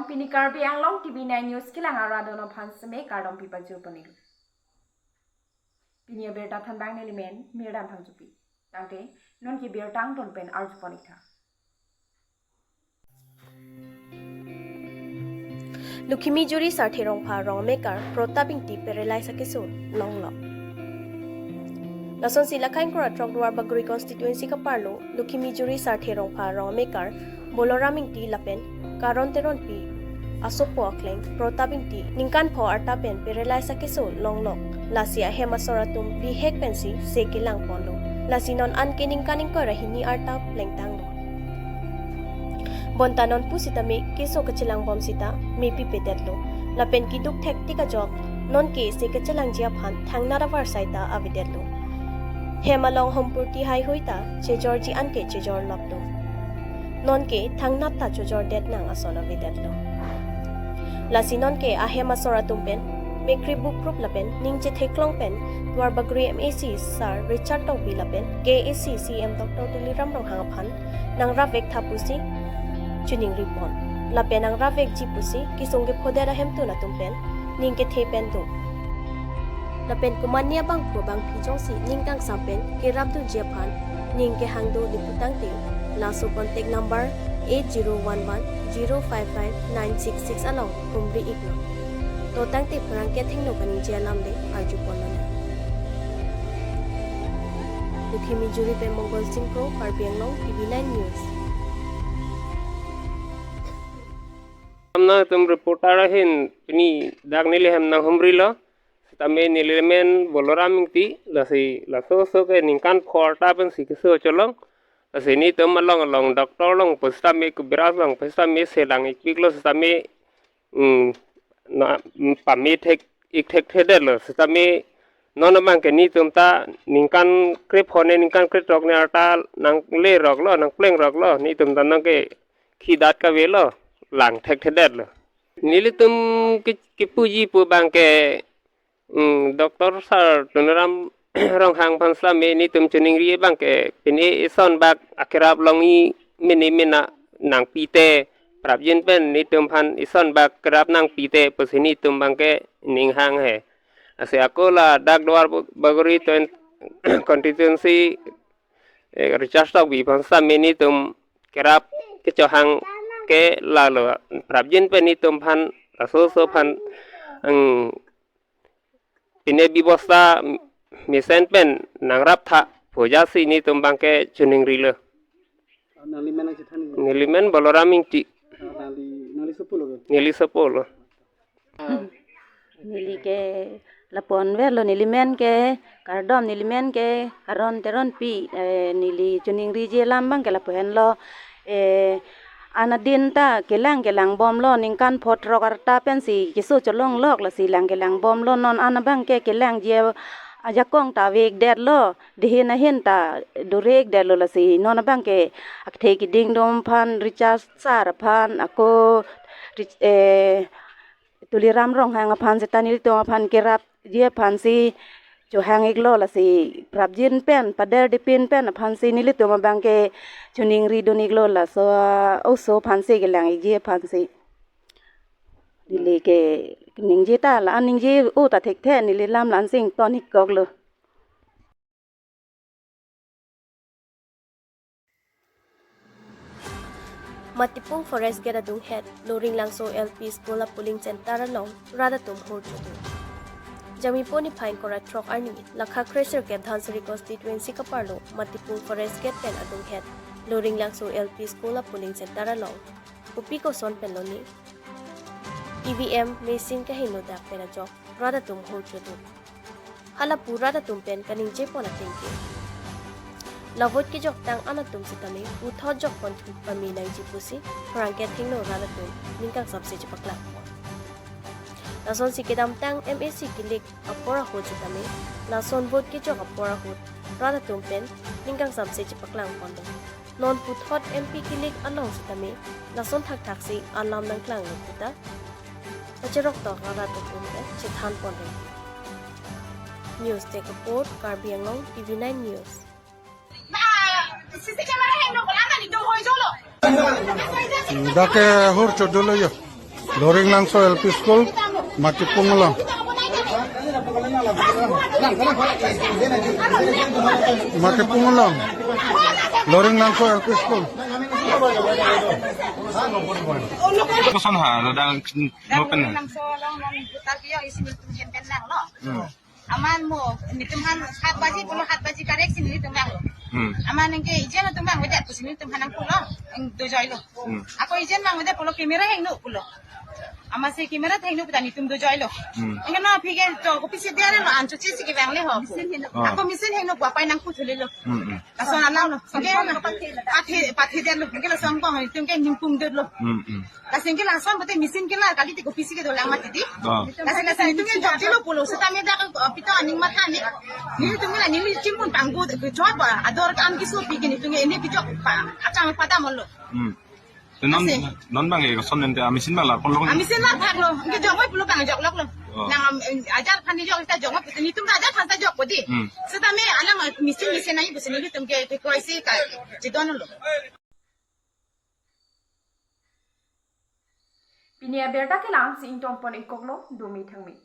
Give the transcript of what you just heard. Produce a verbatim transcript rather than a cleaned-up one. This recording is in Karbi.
Pini Karbi Anglong T V nine News kelang arat atum aphan seme kardom pipajir ponlo. Pini abirta thanbang nelimen Mirdan Phangchopi. Tangte non ke birta angton pen arju pon-ik tha. Lukhimijuri Sarthe Rongpha arong amekar Protap Ingti paralyze akeso longlok. Lasonsi Lakha ingkoi ra throk Duarbagori constituency kaparlo Lukhimijuri Sarthe Rongpha arong amekar Boloram Ingti lapen Karon Teronpi asopo akleng Protap Ingti ningkan pho arta pen paralyze akeso longlok. Lasi ahem asor atum bihek pensi se kelang ponlo. Lasi non an ke ningkan ingkoi ra hini arta plengtanglo. Bonta non pusitame keso kachelangbom sita mepi pedetlo. Lapen keduk thektik ajok non ke se kachelangji aphan thangnat avarsai ta avedetlo. Hem along hompurti haihui ta chejorji an ke chejor loklo. Non ke thangnat ta chojordet nang ason avedetlo. Lasi non ke ahem asor atum pen mekkri buprup lapen ning chetheklong pen Duarbagori M A C Sir Richard Tokbi lapen K A A C C M Doctor Tuliram Ronghang aphan nangrapvek tha pusi chiningri pon. Lapen nangrapvekji pusi kesung kephodet ahemtun atum pen ning kethe pen do. Lapen komatne abangphu abangphi jongsi ning kangsam pen kerapdunji aphan ning kehang do le putangte laso contact number eight zero one one zero five five nine six six along humri-iklo. To tangte pherangke athengno kaningje alam le arju ponlonang. Lukhimijuri pen Mongol Singh Kro, Karbi Anglong, T V nine News. Nangtum reporter ahin pini dak neli hem nanghumrilo. Sitame nelimen Boloram Ingti, lasi laso oso ke ningkan pho arta pensi keso cholong. Lasi nitum along along doctor along pusitame kubiraj along pusitame selang ikpiklo sitame, mm, na, mm, pame thek-ik thekthedetlo sitame non abang ke nitum ta ningkan krepho ne ningkan krethrok ne arta nangleroklo nangplengroklo nitum ta non ke khidat kavelo lang thekthedetlo. Nelitum ke, kepuji pu abang ke, mm, Doctor Sir Tuliram Ronghang aphan sitame nitum chiningri abang ke pine ison bak akerap longji mene mena nangpi te prapjin pen nitum aphan ison bak kerap nangpi te pusi nitum abang ke ninghang he. Lasi ako ladak Duarbagori twen-, constituency, eh, Richard Tokbi aphan sitame nitum kerap kechohang ke lalo prapjin pen nitum aphan laso oso aphan, mm, pine bebosta mesen pen nangrap tha pu ajatsi nitum abang ke chiningrilo. Nangli men nangchethan ni? Nelimen Boloram Ingti. Ah, nangli, nangli sopo lo ke? Neli sopo lo. Ah. Neli ke lapu-an verlo, nelimen ke kardom, nelimen ke Karon Teronpi, eh, neli chiningriji alam abang ke lapu henlo, eh, an adin ta kelang kelangbomlo, ningkan pho throk arta pensi keso cholonglok, lasi lang kelangbomlo, non an abang ke kelangji ajakong ta vekdetlo, dehin ahin ta dorekdetlo, lasi non abang ke akthe keding atum aphan Richard Sir aphan ako Rich-, eh, Tuliram Ronghang aphan seta nelitum aphan kerapji aphansi chohang-iklo, lasi prapjin pen paderdepin pen aphansi nelitum abang ke chiningridun-iklo, laso oso aphansi kelang-ikji aphansi. Neli ke ningje ta la-an ningje-o ta thekthe, neli lam la-an si ington-ikkoklo. Matipung Forest Gate adunghet, Loringlangso L P School a polling center along rat atum hur chodu. Jangmipo niphai ingkoi ra throk arni, Lakha kresirkep Dhansiri constituency kaparlo, Matipung Forest Gate pen adunghet, Loringlangso L P School a polling center along kopi koson pen lone, E V M machine kahingno dak pen ajok rat atum hur chodu. Halapu rat atum pen kaningje pon ateng ke, la vote kejoktang an atum sitame puthot jok pon thu pame nangji pusi pherangke athengno rat atum ning kangsam si chepaklang pon. Lasonsi kedamtang M A C kilik apor ahut sitame, lason vote kejok apor ahut rat atum pen ning kangsam si chepaklang ponlo. Non puthot M P kilik along sitame, lason thakthak si alam nangklanglo puta kacherok tok rat atum pen chethan ponre. News Desk Report, Karbi Anglong, T V nine News. Dak ke hur chodulo yo. Loringlangso L P School, Makipung along. Makipung along. Loringlangso L P School. Koson ha, lo dang mo pen. Loringlangso along non buta kio isi nelitum jen pen nanglo. Hmm. Aman mo, nelitum han hat baji pulo, hat baji karek si nelitum nanglo. Hmm. Aman anke ijen atum nangvedet pusi nelitum han nangpulo, ang dojoilo. Hmm. Ako ijen nangvedet pulo, camera hingno pulo. Amatsi camera hingno puta nelitum dojoilo. Hmm. Anke non aphi ke to kopisi diare lo, ancho chisi kevangle ho. Oh. Ako machine hingno pu apai nangpu thulilo. Hmm, hmm. Lason alam lo. Anke pathe, pathe detlo. Anke lason ko nelitum ke ningpung detlo. Hmm, hmm. Lasi anke lason pute machine ke la kali ti kopisi kedo lang mati di. Oh. Lasi, lasi nelitum ke jokjilo pulo. Setame dak, uh, pito aning matha ne. Nelitum ke la neli chimun panggu kejok ba. Ador kam kiso pi ke nelitum ke ini kejok pa. Achang padam lo. Hmm. Non, lasi non bang e son ente a machine bang la pon lo. A machine la phak lo. Anke jokvoi pulo bang joklok lo. Oh. Nang, um, ajar phan ni jok ta jokvoi pusi nelitum ta ajar phan ta jokpo di. Hmm. Setame alang, uh, machine, machine nai pusi nelitum ke ke koisi ka chedon lo. Pini abirta ke la-ansi ingtonpon-ik koklo, dome thangme.